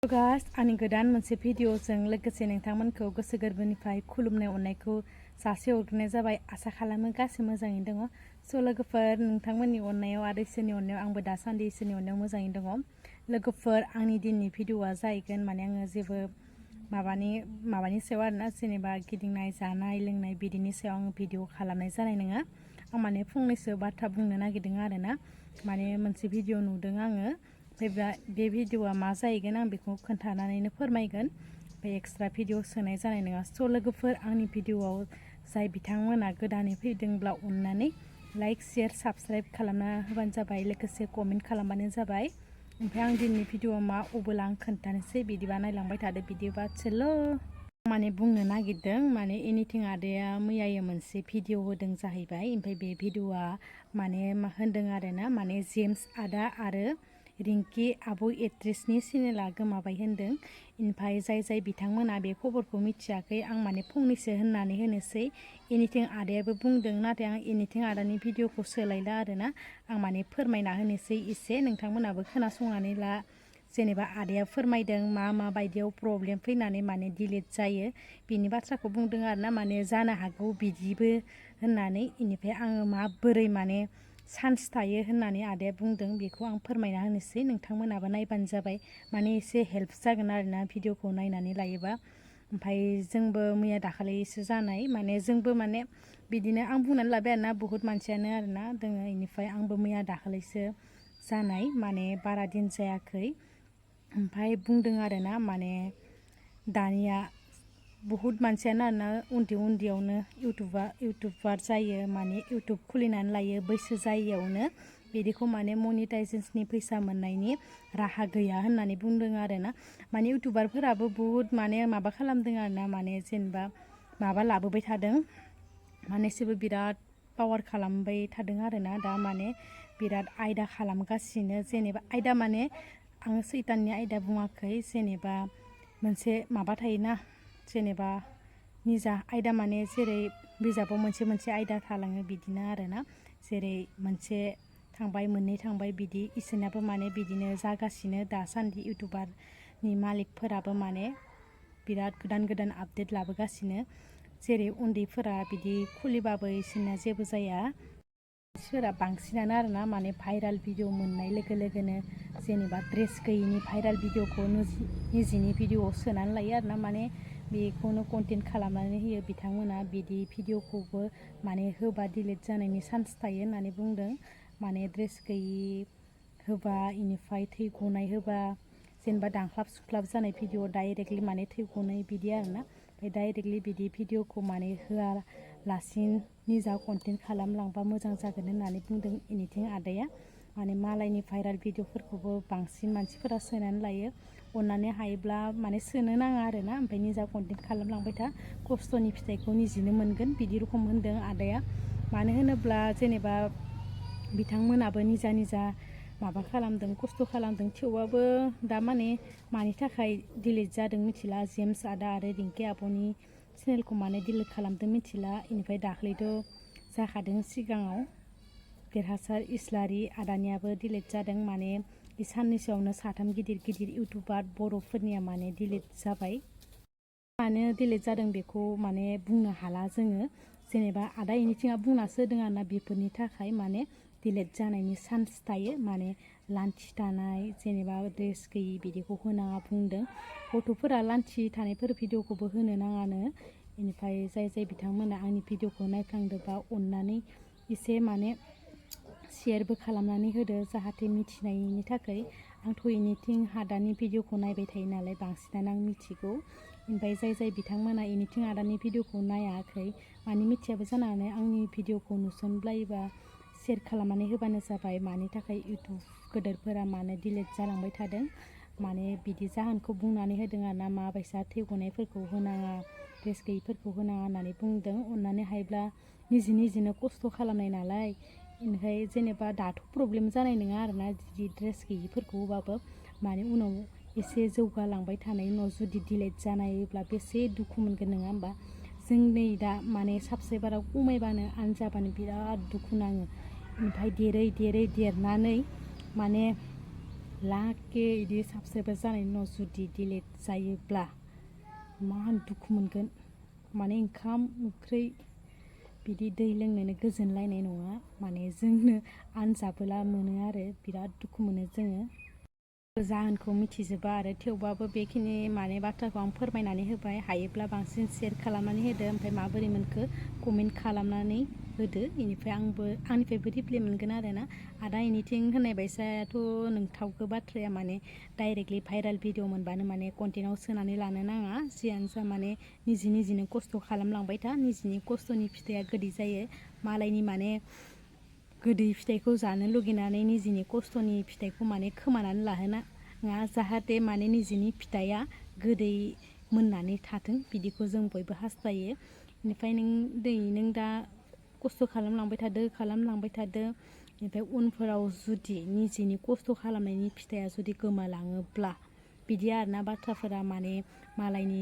Guys आंनि गोदान मोनसे भिडिअजों लोगोसे नोंथांमोनखौ गोसो गोरबोनिफ्राय खुलुमनाय अननायखौ जासि हरग्रोनाय जाबाय। आसा खालामो गासै मोजाङैनो दङ। स' लोगोफोर, नोंथांमोननि अननायाव आरो इसोरनि अननायाव आंबो दासान्दि इसोरनि अननायाव मोजाङैनो दङ। लोगोफोर, आंनि दिननि भिडिअआ जाहैगोन आङो जेबो माबानि सायाव आरोना, जेनेबा गिदिंनाय जानाय लोंनाय बिदिनि सायाव आङो भिडिअ खालामनाय जानाय नङा। आं फंनैसो बाथ्रा बुंनो नागिरदों आरोना, मोनसे भिडिअ नुदों आङो। बे भिडिअआ मा जाहैगोन आं बेखौ खोन्थानानैनो फोरमायगोन। एक्सट्रा भिडिअ सोनाय जानाय नङा। स' लोगोफोर, आंनि भिडिअआव जाय बिथांमोना गोदानै फैदोंब्ला अननानै लाइक शेयार साबस्क्राइब खालामना होबानो जाबाय, लोगोसे कमेन्ट खालामबानो जाबाय। ओमफ्राय आं दिनैनि भिडिअआव मा अबोला आं खोन्थानोसै, बिदिबा नायलांबाय थादो। बिदिबा चलो बुंनो नागिरदों एनिथिं आदाया मैयायो मोनसे भिडिअ होदों जाहैबाय। ओमफ्राय बे भिडिअआ मा होनदों आरोना, जेम्स आदा आरो रिंकि आब' एक्ट्रेसनि चेनेला गोमाबाय होनदों। ओमफ्राय जाय बिथांमोना बे खबरखौ मिथियाखै, आं फंनैसो होननानै होनोसै। एनिथिं आदायाबो बुंदों, नाथाय आं एनिथिं आदानि भिडिअखौ सोलायला आरोना। आं फोरमायना होनोसै एसे, नोंथांमोनाबो खोनासंनानै ला। जेनेबा आदाया फोरमायदों मा बायदियाव प्रब्लेम फैनानै डिलिट जायो, बेनि बाथ्राखौ बुंदों आरोना। जानो हागौ बिदिबो होननानै। इनिफ्राय आङो माबोरै चान्स थायो होननानै आदाया बुंदों, बेखौ आं फोरमायना होनोसै। नोंथांमोनाबो नायबानो जाबाय, एसे हेल्प जागोन आरोना भिडिअखौ नायनानै लायोबा। ओमफ्राय जोंबो मैया दाखालिसो जानाय, जोंबो बिदिनो आं बुंनानै लाबाय आरोना, बुहुत मानसियानो आरोना दोङो। इनिफ्राय आंबो मैया दाखालिसो जानाय, बारा दिन जायाखै। ओमफ्राय बुंदों आरोना, दानिया बुहुत मानसियानो आरोना उन्दैयावनो इउटुबार जायो, इउटुब खुलिनानै लायो बैसो जायियावनो। बिदिखौ मनिटाइजेसननि फैसा मोननायनि राहा गैया होननानै बुंदों आरोना। इउटुबारफोराबो बुहुत माबा खालामदों आरोना, जेनेबा लाबोबाय थादों। इसोरबो बिराद पावार खालामबाय थादों आरोना। दा बिराद आयदा खालामगासिनो। जेनेबा आयदा आङो सैताननि आयदा बुङाखै, जेनेबा मोनसे माबा थायोना, जेनेबा निजा आयदा, जेरै बिजाबाव मोनसे आयदा थालाङो बिदिनो आरोना। जेरै मोनसे थांबाय, मोननै थांबाय, बिदि इसोरनाबो बिदिनो जागासिनो दासान्दि। इउटुबारनि मालिकफोराबो बिराद गोदान आपडेट लाबोगासिनो। जेरै उन्दैफोरा बिदि खुलिबाबो इसोरना जेबो जाया। मानसिफोरा बांसिनानो आरोना भाइराल भिडिअ मोननाय लोगो लोगोनो, जेनेबा ड्रेस गैयिनि भाइराल भिडिअखौ निजिनि भिडिअआव सोनानै लायो आरोना। बेखौनो कन्टेन्ट खालामनानै होयो बिथांमोना। बिदि भिडिअखौबो होबा डिलिट जानायनि चान्स थायो होननानै बुंदों। ड्रेस गैयि होबा, इनिफ्राय थै गनाय होबा, जेनेबा दांख्लाब सुख्लाब जानाय भिडिअ डाइरेक्टलि थै गनाय बिदि आरोना। ओमफ्राय डाइरेक्टलि बिदि भिडिअखौ होआलासिनो निजा कन्टेन्ट खालामलांबा मोजां जागोन होननानै बुंदों एनिथिं आदाया। मालायनि भाइराल भिडिअफोरखौबो बांसिन मानसिफोरा सोनानै लायो। अननानै हायोब्ला सोनो नाङा आरोना। ओमफ्राय निजा कन्टेन्ट खालामलांबाय था, खस्थ'नि फिथाइखौ निजिनो मोनगोन, बिदि रखम होनदों आदाया। मानो होनोब्ला जेनेबा बिथांमोनाबो निजा माबा खालामदों, खस्थ' खालामदों। थेवबाबो दा मानि थाखाय डिलिट जादों मिथिला। जेम्स आदा आरो रिंकि आब'नि चेनेलखौ डिलिट खालामदों मिथिला। इनिफ्राय दाख्लैथ' जाखादों सिगाङाव, देरहासार इस्लारि आदानियाबो डिलिट जादों। बे साननैसोआवनो 3 गिदिर इउटुबार बर'फोरनिया डिलिट जाबाय। मानो डिलिट जादों बेखौ बुंनो हाला जोङो। जेनेबा आदा एनिथिंआ बुंनासो होदों आरोना, बेफोरनि थाखाय डिलिट जानायनि चान्स थायो। लान्थि थानाय, जेनेबा ड्रेस गैयि बिदिखौ होनाङा बुंदों। गथ'फोरा लान्थि थानायफोर भिडिअखौबो होनो नाङानो। बेनिफ्राय जाय बिथांमोना आंनि भिडिअखौ नायफ्लांदोंबा अननानै एसे शेयारबो खालामनानै होदो, जाहाथे मिथिनायनि थाखाय। आंथ' एनिथिं आदानि भिडिअखौ नायबाय थायो नालाय, बांसिनानो आं मिथिगौ। ओमफ्राय जाय बिथांमोना एनिथिं आदानि भिडिअखौ नायाखै, मिथियाबो जानो हानाय, आंनि भिडिअखौ नुसनब्लायोबा शेयार खालामनानै होबानो जाबाय। मानि थाखाय इउटुब गोदोरफोरा डिलिट जालांबाय थादों, बिदि जाहोनखौ बुंनानै होदों आरोना। माबायसा थै गनायफोरखौ होनाङा, ड्रेस गैयिफोरखौ होनाङा होननानै बुंदों। अननानै हायोब्ला निजिनो खस्थ' खालामनाय नालाय, ओमफ्राय जेनेबा दाथ' प्रब्लेम जानाय नङा आरोना, बिदि ड्रेस गैयिफोरखौ होबाबो। उनाव एसे जौगालांबाय थानाय उनाव जुदि डिलिट जानायब्ला बेसे दुखु मोनगोन, नङा होमबा? जों नै दा साबस्क्राइबारा खमायबानो आनजाबानो बिराद दुखु नाङो। ओमफ्राय देरै देरनानै लाके इदि साबसक्राइबार जानायनि उनाव जुदि डिलेट जायोब्ला मा दुखु मोनगोन माने ओंखाम ओंख्रि बिदि दै लोंनोनो गोजोनलायनाय नङा माने जोंनो आनजाबोला मोनो आरो बिराद दुखु मोनो जोङो जाहोनखौ मिथिजोबा आरो थेवबाबो बेखिनि माने बाथ्राखौ आं फोरमायनानै होबाय हायोब्ला बांसिन शेयार खालामनानै होदो ओमफ्राय माबोरै मोनखो कमेन्ट खालामनानै होदो इनिफ्राय आंबो आंनिफ्रायबो रिप्लाय मोनगोन आरोना आदा इनिथिं होननाय बायसायाथ' नोंथावगो बाथ्राया माने डाइरेक्टलि भाइरेल भिडिअ मोनबानो माने कन्टेन्टआव सोनानै लानो नाङा जियानो जा माने निजिनो खस्थ' खालामलांबाय था निजिनि खस्थ'नि फिथाइया गोदै जायो मालायनि माने गोदै फिथाइखौ जानो लुगैनानै निजिनि खस्थ'नि फिथाइखौ माने खोमानानै लाहोनाङा जाहाथे माने निजिनि फिथाइया गोदै मोननानै थाथों बिदिखौ जों बयबो हास्थायो बेनिफ्राय नों दा खस्थ' खालामलांबाय थादो ओमफ्राय उनफोराव जुदि निजिनि खस्थ' खालामनायनि फिथाइया जुदि गोमालाङोब्ला बिदि आरोना बाथ्राफोरा माने मालायनि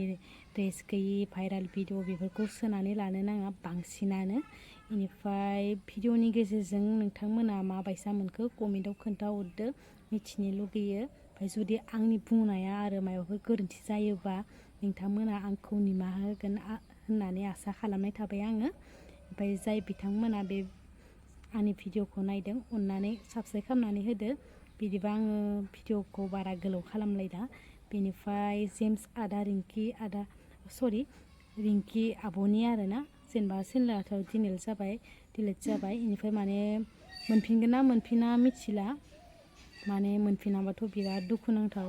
रेस गैयि भाइरेल भिडिअ बेफोरखौ सोनानै लानो नाङा बांसिनानो बेनिफ्राय भिडिअनि गेजेरजों नोंथांमोना माबायसा मोनखो कमेन्टआव खोन्थाहरदो मिथिनो लुगैयो ओमफ्राय जुदि आंनि बुंनाया आरो माबाफोर गोरोन्थि जायोबा नोंथांमोना आंखौ निमाहा होगोन होननानै आसा खालामनाय थाबाय आङो ओमफ्राय जाय बिथांमोना बे आंनि भिडिअखौ नायदों अननानै साबस्क्राइब खालामनानै होदो बिदिबा आङो भिडिअखौ बारा गोलाव खालामलायला बेनिफ्राय जेम्स आदा रिंकि आब'नि आरोना जेनेबा चेनेलाथ' डिलेट जाबाय बेनिफ्राय माने मोनफिनगोन ना मोनफिना मिथिला माने मोनफिनाबाथ' बिराद दुखुनांथाव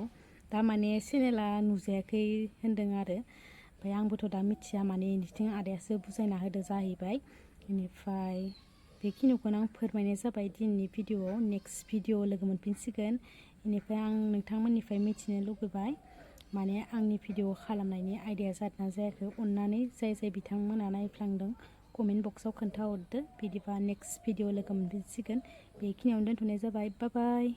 दा माने चेनेला नुजायाखै होन्दों आरो ओमफ्राय आंबोथ' दा मिथिया माने बिथिं आदायासो बुजायना होदो जाहैबाय बेनिफ्राय बेखिनिखौनो आं फोरमायनाय जाबाय दिनैनि भिडिअआव नेक्स्ट भिडिअ लोगो मोनफिनसिगोन बेनिफ्राय आं नोंथांमोननिफ्राय मिथिनो लुगैबाय माने आंनि भिडिअ खालामनायनि आइडिया जादोंना जायाखै अननानै जाय बिथांमोना नायफ्लांदों कमेन्ट बक्सआव खोन्थाहरदो बिदिबा नेक्स्ट भिडिअ लोगो मोनफिनसिगोन बेखिनियावनो दोनथ'नाय जाबाय बाय बाय।